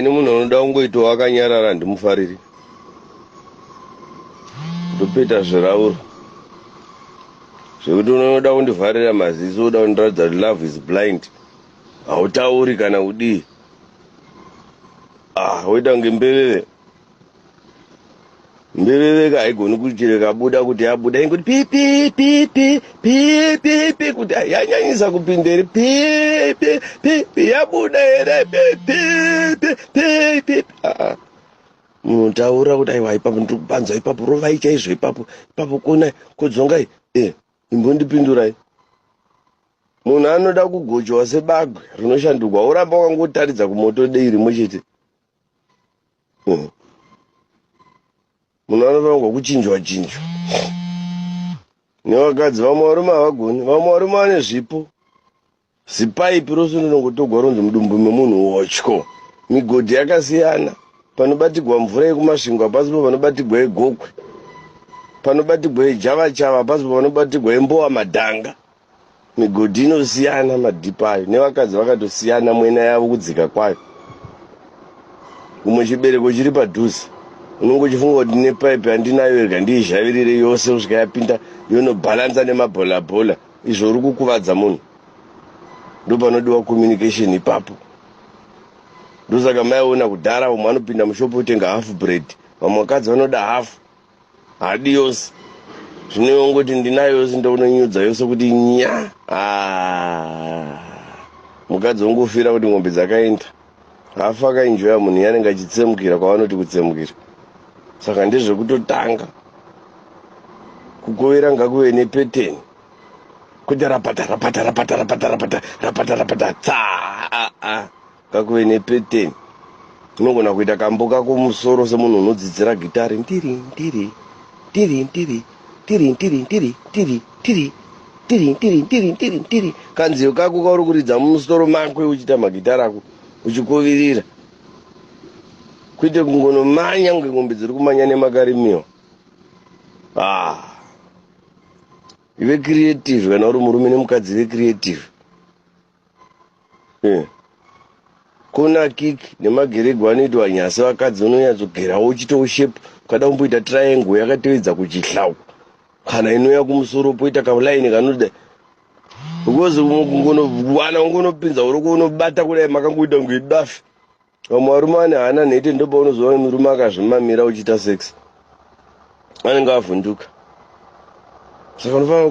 Ini munhu anoda kungoitawo akanyarara handimufariri. Ndopeta zvirauro. Zvekuti unoda kundivharira maziso uda kundiratidza kuti love is blind. Hautauri kana kudii. Ah, woita kunge mbeveve. Mbeveve ka haigoni kuti kabuda kuti yabuda ingoti pi pi pi pi pi pi pi kuti yanyanyisa kupinda here pi pi pi pi yabuda here pi pi pi pi pi ah, ah. Munotaura kuti aiwa ipapo ndiri kupanzwa ipapo rovai chaizvo ipapo ipapo kona kodzongai eh imbondipindurai munhu anoda kugochwa sebagwe rinoshandurwa woramba wakangotaridza kumoto dei rimwe chete. Munhu anofanirwa kuchinjwa chinjwa nevakadzi. Vamwe varume havagoni, vamwe varume vane zvipo. Zipaipi rose rinongotogwa ronzi mudumbu memunhu wotyo. Migodhi yakasiyana, panobatigwa mvura yekuMasvingo hapasipo panobatigwa yegokwe, panobatigwa yejavachava hapasipo panobatigwa yembowa madhanga. Migodhi inosiyana madhipa ayo, nevakadzi vakatosiyana mwena yavo kudzika kwayo. Kumwe chibereko chiri padhuze unonge uchifunga kuti nepaipi yandinayo rega ndiizhavirire yose kusvika yapinda yonobhalansa nemabholabhola, izvo uri kukuvadza munhu. Ndopanodiwa communication ipapo. Ndosaka maiona kudhara umwe anopinda mushopu otenga half bread, vamwe vakadzi vanoda half. Haadi yose zvino iwe ungoti ndinayo yose ndounonyudza yose kuti nya. Ah, mukadzi ungofira kuti ng'ombe dzakaenda hafa akaenjoya munhu iye anenge achitsemukira kwavanoti kutsemukira. Saka ndezvekutotanga kukovera ngakuve nepeteni kwete rapata rapata rapata rapata rapata rapata rapata tsa ah, ah. Kakuve nepeteni. Unogona kuita kambo kako musoro semunhu unodzidzira gitare ndiri ndiri ndiri ndiri ndiri ndiri ndiri ndiri ndiri ndiri ndiri ndiri ndiri ndiri kanziyo kako kauri kuridza mumusoro mako uchiita magitare ako uchikovirira kwete kungonomanya kunge ngombe dziri kumanya nemakarimiwa. Ah, ive creative kana uri murume nemukadzi, ive creative. Yeah. Kona kick nemagerego anoitwa nyasi vakadzi unonyatsogerawo uchitawo shape ukada kumboita triangle yakatevedza kuchihla uku kana inouya kumusoro poita kalaini kanoda because kungonowana ungonopinza uroko unobata kudai makangoita kunge dafi. Vamwe varume vane hana nhete, ndopaunozoona murume akazvimamira uchiita sex anenge avhunduka, saka unofanira.